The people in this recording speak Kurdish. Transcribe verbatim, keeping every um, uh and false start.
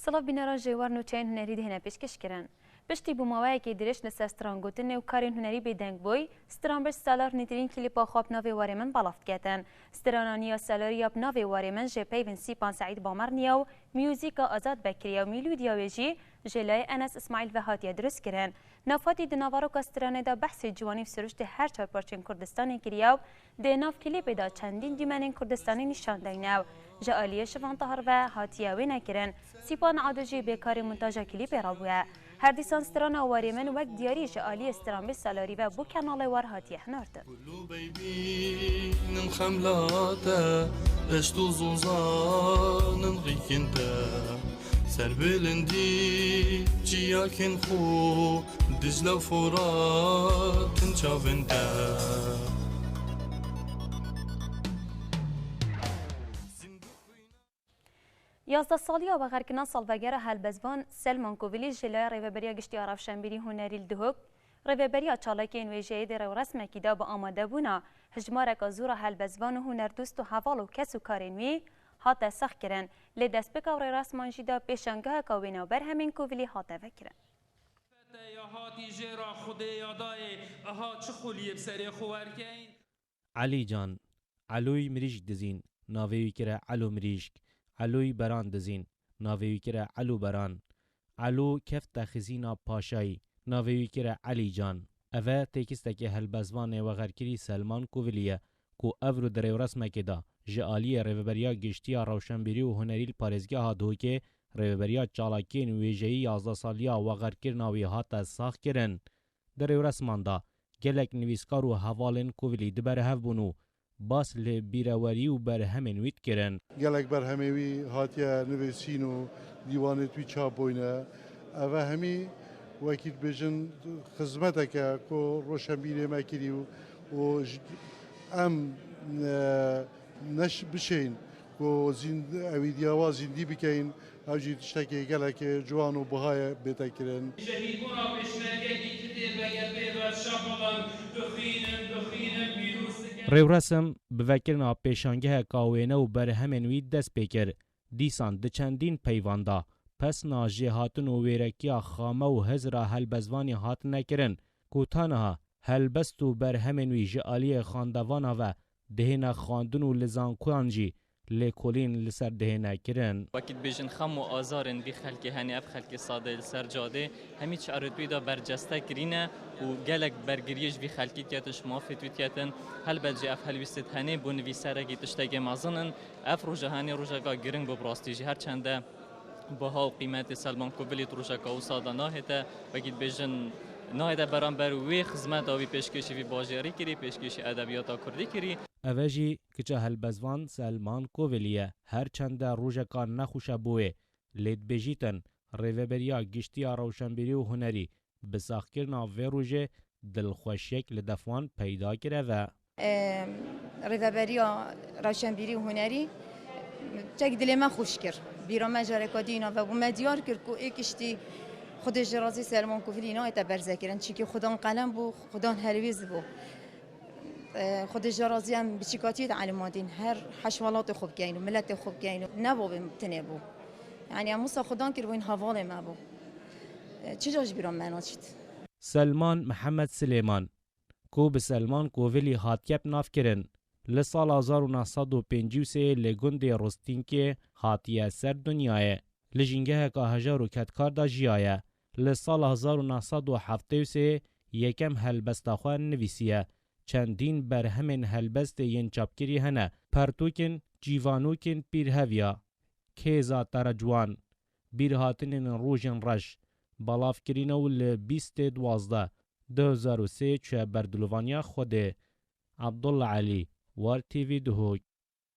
Di nav bîneran jê wer nûçeyên hunerî dihêne pêşkêşkirin. Piştî bûmaweyekê dirêj li ser strangotinê û karên hunerî bêdeng bûy, stranbêj Salar nîtirîn klîpa xwe bi navê Warê Min belav diketin. Strana nû ya Salarî ya bi navê Warê Min jê peyvên Sîpan Seîd Bamerniya û muzîka Azad Bekirî ya û mîlûdiya wê jî ji layê Enes Îsmaîl ve hatiye dirustkirin. Navhatî di naveroka stranê de behsê ciwanî û siruştê her çar parçên Kurdistanê kiriye û di nav klîpê de çendîn dîmenên Kurdistanê nîşan dayne û ji aliyê Şivan Tahir ve hatiye wênekirin. Sîpan Ado jî bêkarê montaja klîpê re bûye. Her dîsan strana Warê Min wek diyarî ji aliyê stranbêj Salarî ve bo kenalê War hatiye hinartin. Kullu beybînin xemlate, eşt û zozanin rîkin te. Serbilindî çiyakên xwe, Dicle Furat in çavên te. Yazdeh saliya vexerkirina salvegera helbestvan Selman Kovilî ji laya Rêveberiya Giştî ya Rewşenbîrî Hunerî li Duhok, Rêveberiya Çalakiyên Wêjeyê di rêwresmekî de bi amadebûna hejmareka zor a helbestvan û hunerdûst û heval û kes û karên wî hate saxkirin. Lê destpêka rêwresman jî de pêşangeheka wêne û berhemên Kovilî hate vekirin. Te ya hatî jê ra Xwedê ya dayê, aha çi xuliyê bi serê xwe werkeyn. Elî Can, Elûy Mirîşk dizîn, navê wî kire Elo Mirîşk, Elûy Beran dizîn, navê wî kire Elo Beran, Elo kefte xizîna paşayî, navê wî kire Elî Can. Ev e têkistekê helbestvanê wexerkirî Selman Kovilî ye, ku evro di rêwresmekê de ji aliyê Rêveberiya Giştî ya Rewşenbîrî û Hunerî li Parêzgeha Duhokê, Rêveberiya Çalakiyên Wêjeyî yazdeh saliya wexerkirina wî hate saxkirin. Di rêwresman de gelek nivîskar û hevalên Kovilî di ber hev bûn û bas li bîrewerî û berhemên wî dikirin. Gelek berhemê wî hatiye nivîsîn û dîwanê wî çap bûyne. Ev e hemî wekî dibêjin xizmeteke ku roşenbîrê me kirî û, û ji, em, e, neş bişên ku zînd-, ewîdiya wa zîndî bikeyin. Ew jî tiştekê gelekê ciwan û buha ye bête kirin. Şehîdbûna pêşmergekî kitê B G P ve şexilan bixwînin, bixwînin, pîroz dikin. Rêwresim bi vekirina pêşangeheka wêne û berhemên wî dest pê kir. Dîsan di çendîn peyvan de pesna jêhatin û wêrekiya xame û hizra helbestvanî hatine kirin, ku ta niha helbest û berhemên wî ji aliyê xandevana ve dihêne xwendin û li zankoyan jî lêkolîn li ser dihêne kirin. Wekî dibêjin xem û azarên vî xelkê hene, ev xelkê sade li ser cadê, hemî çi eritwî de berceste kirîne û gelek bergiriyê ji vî xelkî diketin, ji mafê wî diketin. Helbet jî ev helwîstê henê bo nivîserekî tiştekê mezin in. Ev roja henê rojeka giring bû bi rastî jî, her çende baha û qîmetê Selman Kovilî di rojeka wisa de nahête, wekî dibêjin, nahête beramber wê xizmeta wî pêşkêşî vî bajêrî kirî, pêşkêşî edebiyata kurdî kirî. Ev e jî kiça helbestvan Selman Kovilî ye. Her çende rojeka nexweş e bo wê, lê dibêjîtin, Rêveberiya Giştî ya Rewşenbîrî û Hunerî bi saxkirina vê rojê dilxweşiyek li def wan peyda kiriye ve. Em, Rêveberiya Rewşenbîrî û Hunerî çek dilê me xweş kir. Bîra me careka dî îna vebû, me diyar kir ku ê kiştî Xwedê ji razî Selman Kovilî nayête berzekirin. Çimkî xudan qelem bû, xudan helwêst bû. E, Xwedê ji razî em biçîkatiyê de elimandîn. Her heş welatê xwe bikeyn û miletê xwe bikeyn û ne bavê tinê bû. Yanî em wisa xudan kiribûn hevalê me bû. E, çi ca ji bîra me naçît. Selman Mihemed Silêman, ku bi Selman Kovilî hatiye bi nav kirin, li sala hezar û neh sed û pêncî û sê li gundê Rostînkê hatiye ser dinyayê. Li jîngeheka hejar û kedkar de jiyaye. Li sala hezar û neh sed û heftê û sê yekem helbesta xwe nivîsiye. Çendîn berhemên helbestê yên çapkirî hene. Pertûkên Cîvanûkên Pîrheviya, Kêza Te re Ciwan, Bîrhatinên Rojên Reş, belav kirîne û li bîstê duwazdeh du hezar û sê çûye berdilovaniya Xwedê. Abdullah Elî, War T V, Duhok.